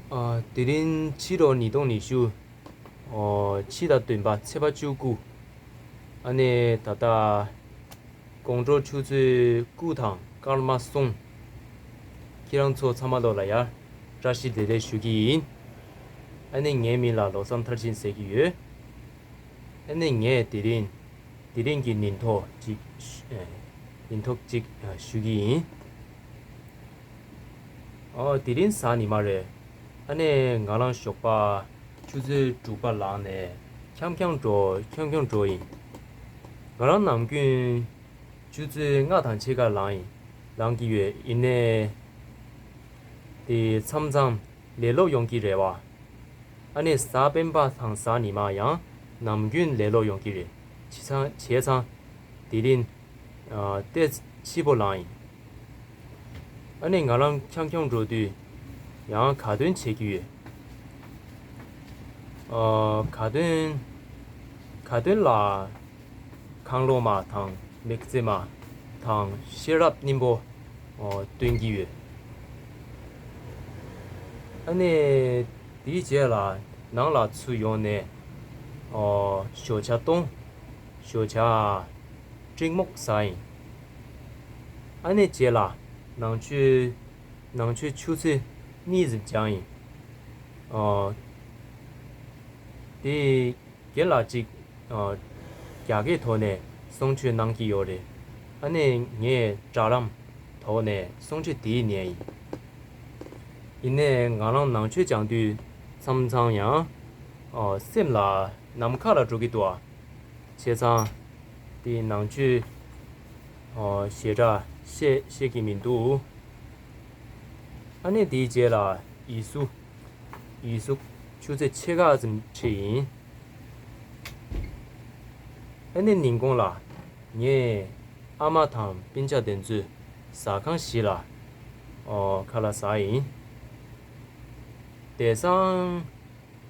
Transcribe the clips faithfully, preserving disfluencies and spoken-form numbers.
ཨ། དེ་རིང་ཕྱི་ལོ་ཉིས་སྟོང་ཉི་ཤུ། ཨོ། ཕྱི་ཟླ་བདུན་པ་ཚེས་པ་བཅུ་དགུ། ཨ་ནི་ད་ལྟ་དགོང་དྲོ་ཆུ་ཚོད་དགུ་དང་སྐར་མ་གསུམ། ཁྱེད་རང་ཚོ་ཚང་མ་ལོ་ལ་ཡ་བཀྲ་ཤིས་བདེ་ལེགས་ཞུ་གི་ཡིན། ཨ་ནི་ངའི་མིང་ལ་བློ་བཟང་མཐར་ཕྱིན་ཟེར་གྱི་ཡོད། ཨ་ནི་ངས་དེ་རིང་དེ་རིང་གི་ཉིན་ཐོ་ཅིག་ཨེ། ཉིན་ཐོ་ཅིག་ཨ། ཞུ་གི་ཡིན། ཨོ། དེ་རིང་གཟའ་ཉི་མ་རེད། ཨ་ནི་ང་རང་ཞོགས་པ་ཆུ་ཚོད་དྲུག་པ་ལངས་ནས་འཁྱམ་འཁྱམ་འགྲོ་འཁྱམ་འཁྱམ་འགྲོ་ཡིན། ང་རང་ནམ་རྒྱུན་ཆུ་ཚོད་ལྔ་དང་ཕྱེད་ཀ་ལངས་ཡིན། ལངས་ཀྱི་ཡོད། ཡིན་ནའི་དེ་མཚམས་མཚམས་ལས་སློབ་ཡོང་གི་རེད་བ། ཨ་ནི་གཟའ་སྤེན་པ་དང་གཟའ་ཉི་མ་ཡང་ནམ་རྒྱུན་ལས་སློབ་ཡོང་གི་རེད། བྱས་ཙང་བྱས་ཙང་དེ་རིང་ཨ། ཏོག་ཙམ་ཕྱི་པོ་ལངས་ཡིན། ཨ་ནི་ང་རང་འཁྱམ་འཁྱམ་འགྲོ་དུས་ཡང་དགའ་སྟོན་བྱེད་ཀྱི་ཡོད། ཨ། དགའ་སྟོན་དགའ་སྟོན་ལ་ཁང་ལོ་མ་དང་མིག་རྩེ་མ་དང་ཤེས་རབ་སྙིང་པོ་ཨོ། སྟོན་གྱི་ཡོད། ཨ་ནི་དེའི་རྗེས་ལ་ནང་ལ་ཚུར་ཡོང་ནས་ཨོ། ཞོགས་ཇ་བཏུང་། ཞོགས་ཇ་ཀྲིག་མོག་ཟ་ཡིན། ཨ་ནི་རྗེས་ལ་ནང་ཆོས་ནང་ཆོས་ཆུ་ཚོད་གཉིས་ཙམ་སྦྱངས་ཡིན། ཨོ། དེ་རྒན་ལགས་གཅིག་ཨ། རྒྱ་སྐད་ཐོག་ནས་གསུང་ཆོས་གནང་གི་ཡོད་རེད། ཨ་ནི་ངས་དྲ་ལམ་ཐོག་ནས་གསུང་ཆོས་དེ་ཉན་ཡིན། ཡིན་ནའི་ང་རང་ནང་ཆོས་སྦྱང་དུས་མཚམས་མཚམས་ཡང་ཨ། སེམས་ལ་ནམ་མཁའ་ལ་འགྲོ་གི་འདུག་ཨ། བྱས་ཙང་དེ་ནང་ཆོས་ཨ། ཞེ་དྲག་ཤེས་ཤེས་ཀྱི་མི་འདུག་ཨ་ནི་དེའི་རྗེས་ལ་ཡིག་གཟུགས་ཡིག་གཟུགས་ཆུ་ཚོད་ཕྱེད་ཀ་ཙམ་ཁྲིད་ཡིན། ཨ་ནི་ཉིན་གུང་ལ་ངས་ཨ་མ་དང་སྤུན་ཆ་དེ་ཚོའི་ཟ་ཁང་ཞིག་ལ་ཨོ། ཁ་ལག་ཟ་ཡིན། དེང་སང་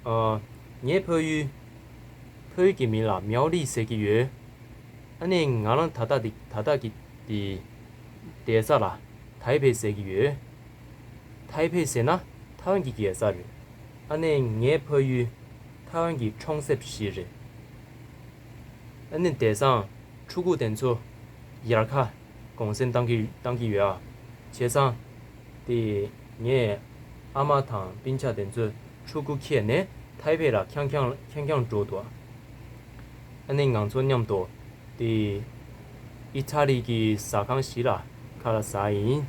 ཨ། ངའི་ཕ་ཡུལ་ཕ་ཡུལ་གྱི་མིང་ལ་མྱའོ་ལི་ཟེར་གྱི་ཡོད། ཨ་ནི་ང་རང་ད་ལྟ་འདི་ད་ལྟ་གི་འདི་བསྡད་ས་ལ་ཐའེ་པེ་ཟེར་གྱི་ཡོད། ཐའེ་པེ་ཟེར་ན་ཐའེ་ཝན་གྱི་རྒྱལ་ས་རེད། ཨ་ནི་ངའི་ཕ་ཡུལ་ཐའེ་ཝན་གྱི་གྲོང་གསེབ་ཞིག་རེད། ཨ་ནི་དེང་སང་ཕྲུ་གུ་དེ་ཚོ་ཡལ་ག་གུང་སེང་བཏང་གི་བཏང་གི་ཡོད་ཨ། བྱས་ཙང་དེ་ངས་ཨ་མ་དང་སྤུན་ཆ་དེ་ཚོས་ཕྲུ་གུ་ཁྱེར་ནས་ཐའེ་པེ་ལ་ཁྱང་ཁྱང་ཁྱང་ཁྱང་འགྲོ་འདུག་ཨ་ནི་ང་ཚོ་མཉམ་དུ་དེ་ཨི་ཐ་ལི་གི་ཟ་ཁང་ཞིག་ལ་ཁ་ལག་ཟ་ཡིན།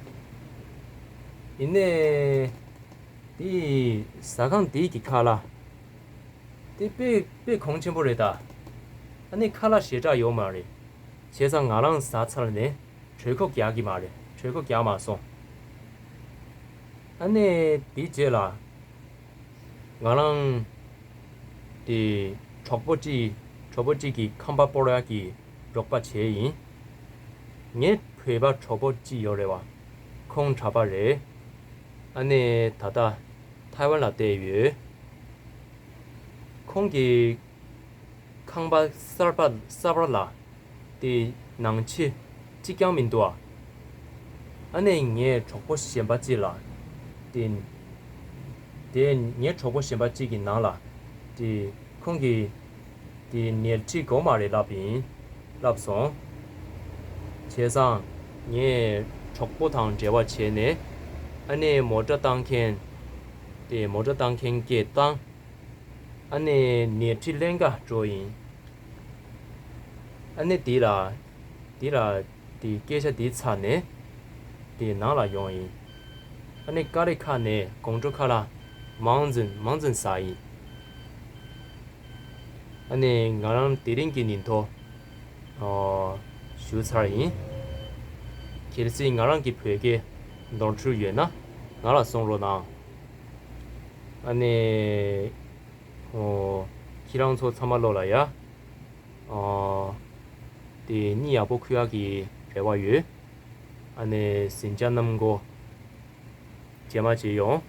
ཡིན་ནའི་དེ་ཟ་ཁང་དེ་གི་ཁ་ལག་དེ་དཔེ་དཔེ་གོང་ཆེན་པོ་རེད་ད། ཨ་ནི་ཁ་ལག་ཞེ་དྲག་ཡོད་མ་རེད། བྱས་ཙང་ང་རང་ཟ་ཚར་ནས་གྲོད་ཁོག་རྒྱག་གི་མ་རེད། གྲོད་ཁོག་རྒྱག་མ་སོང་། ཨ་ནི་དེའི་རྗེས་ལ་ང་རང་དེ་གྲོགས་པོ་གཅིག་གྲོགས་པོ་གཅིག་གི་ཁང་པ་སྤོར་ཡག་གི་རོགས་པ་བྱས་ཡིན། ངའི་བོད་པ་གྲོགས་པོ་གཅིག་ཡོད་རེད་བ། ཁོང་གྲྭ་པ་རེད། ཨ་ནི་ད་ལྟ་ཐའེ་ཝན་ལ་བསྡད་ཡོད། ཁོང་གི་ཁང་པ་གསར་པ་གསར་པ་ལ་དེ་ནང་ཆས་གཅིག་ཀྱང་མི་འདུག་ཨ། ཨ་ནི་ངས་གྲོགས་པོ་གཞན་པ་གཅིག་ལ་དེ་དེ་ངའི་གྲོགས་པོ་གཞན་པ་གཅིག་གི་ནང་ལ་དེ་ཁོང་གིས་དེ་ནེལ་གྲི་དགོས་མ་རེད་ལབ་ཡིན་ལབ་སོང་། བྱས་ཙང་ངས་གྲོགས་པོ་དང་འབྲེལ་བ་བྱས་ནས་ཨ་ནི་མོ་ཊ་བཏང་མཁན་དེ་མོ་ཊ་བཏང་མཁན་སྐད་བཏང་། ཨ་ནི་ནེལ་གྲི་ལེན་ག་འགྲོ་ཡིན། ཨ་ནི་དེ་ལ་དེ་ལ་དེ་སྐད་ཆ་དེ་ཚར་ནས་དེ་ནང་ལ་ཡོང་ཡིན། ཨ་ནི་ཀ་རི་ཁ་ནས་དགོང་དྲོ་ཁ་ལག་མང་ཙམ་མང་ཙམ་ཟ་ཡིན། ཨ་ནི་ང་རང་དེ་རིང་གི་ཉིན་ཐོ་ཨོ་ཞུ་ཚར་ཡིན། གལ་སྲིད་ང་རང་གི་བོད་སྐད་ནོར་འཁྲུལ་ཡོད་ན་ང་ལ་གསུང་རོགས་གནང་། ཨ་ནི་ཨོ་ཁྱེད་རང་ཚོ་ཚང་མ་ལོ་ལ་ཡ། ཨོ་དེ་གཉིད་ཡག་པོ་ཁུག་ཡག་གི་རེ་བ་ཡོད། ཨ་ནི་ཟིང་ཆ་གནམ་སྒོ་རྗེས་མ་མཇལ་ཡོང་།